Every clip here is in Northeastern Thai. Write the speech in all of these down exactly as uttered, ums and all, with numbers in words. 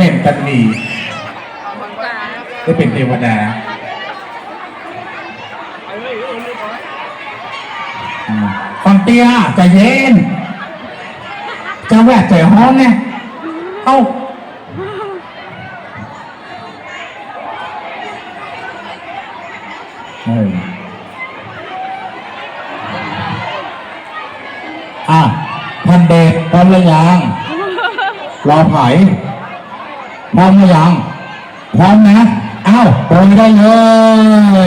เห็นกันดี ได้เป็นเทวดา อืม ฟังเตี้ย ใจเย็น จะแหวกใจฮ้อนไง เอ้า เออ อ่ะ พันเดชพร้อมหรือยัง รอไผ พร้อมหรือยัง พร้อมนะ อ้าว โปรยได้เล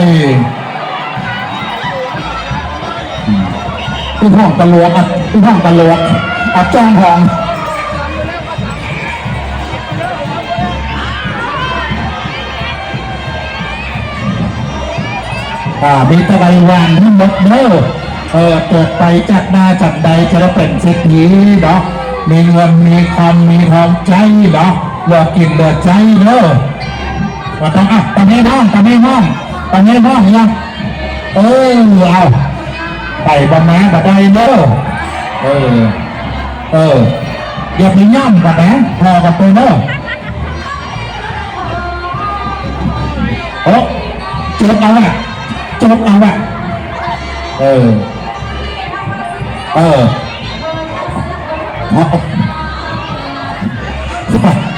ย อืม พี่ห้องตลกอ่ะ พี่ห้องตลกอ่ะ จ้องหอง อ่า มีแตะไลวานทั้งหมดเด้อ เออ เกิดไปจากหน้าจากใดจะได้เป็นเศรษฐีเนาะ มีเงินมีคำมีทองใจเนาะ เหลือกินเหลือใช้เด้อ ว่าต้องอ่ะ ตอนนี้น้อง ตอนนี้น้อง ตอนนี้น้องเนี่ย เออ เอา ไปบ่มาบ่ได้เด้อ เออ เออ อย่าไปย่ำกันนะ พอกันไปเด้อ โอ้ จกเอาอะ จกเอาอะ เออ เออ เอา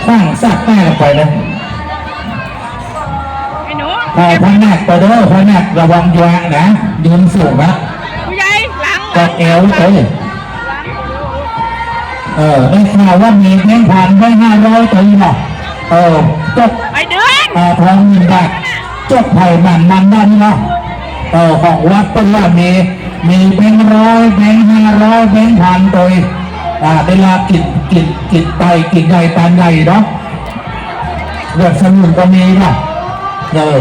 ขว้างซากแม่ลงไปนะ ไอ้หนู พอพ่อนาคไปเด้อ พ่อนาคระวังยานะ ยืนสูงนะ ผู้ใหญ่ หลัง กอดแอวเอ้ย เออ ได้ข่าวว่ามีแบงค์พัน แบงค์ห้าร้อย ตัวนี้เนาะ เออ จก ไปเดิน อ่า ทองหนึ่งบาท จกไผ่หมันมันด้านนี้เนาะ เออ ของวัดเปิ้นว่ามี มีแบงค์ร้อย แบงค์ห้าร้อย แบงค์พัน ตัวนี้ อ่า ได้ลาบกิน กิน กินไป กินใหญ่ปานใหญ่เนาะ แบบสนุกก็มีเนาะ เออ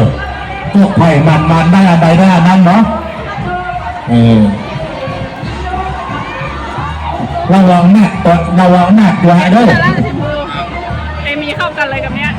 จกไผ่หมันมันได้อันใดได้อันนั้นเนาะ เออ ระวังหนักตัว ระวังหนักตัวเด้อ เอมีเข้ากันเลยกับเนี้ย